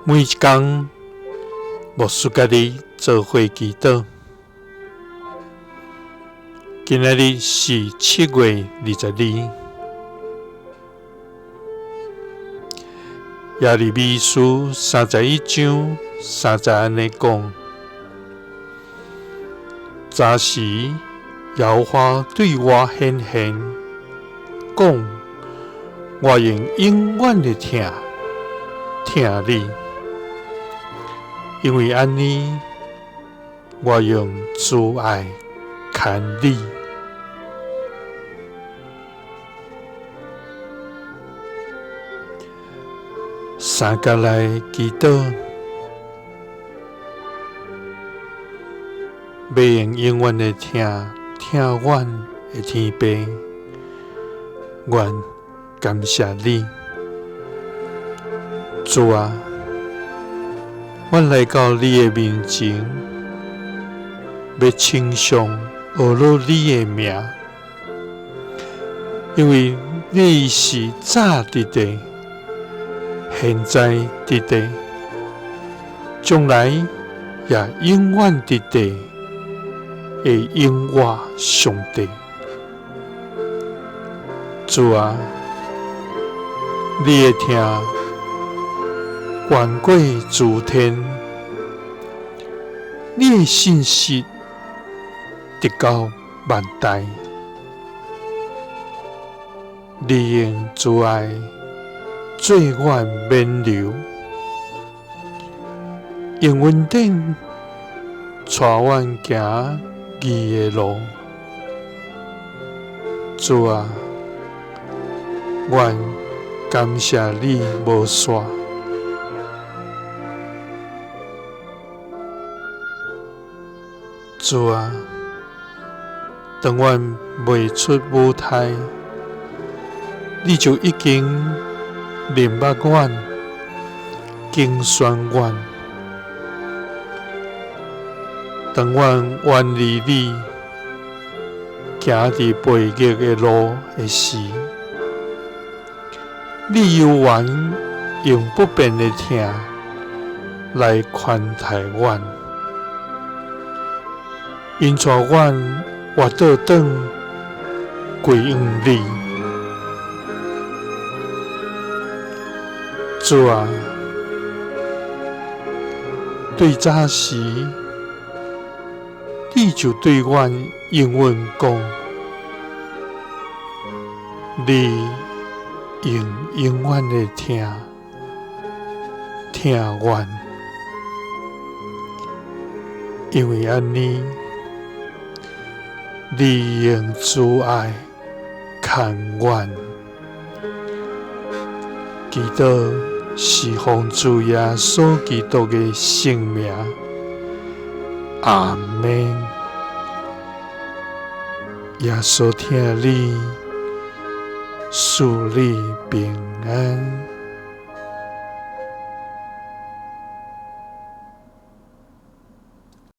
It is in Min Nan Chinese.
每一工，牧師佮你做伙祈禱。今仔日是7月22，耶利米書31章3節按呢講：早時耶和華對我顯現，講：我用永遠的疼疼你，因為按呢，我用慈愛牽你。三佮來祈禱，欲用永遠的疼疼阮的天父，阮感謝你，主啊，阮來到你的面前，欲稱頌呵咾你的名，因為你是早佇的，現在佇的，將來也永遠佇的的永活上帝。主啊，你的疼懸過諸天，你的信實直到萬代。你用慈愛做阮免流，用恩典帶阮行義的路。主啊，阮感謝你無煞。主啊，當阮未出母胎，你就已經認捌阮、揀選阮。當阮遠離你，行佇悖逆的路的時，你猶原用不變的疼來寬待阮，引帶阮活倒轉歸向你。主啊，對早時，你就對阮應允講，你用永遠的疼疼阮，因為按呢，你用慈愛牽阮。祈禱是奉主耶穌基督的聖名，阿們。耶穌疼你，賜你平安。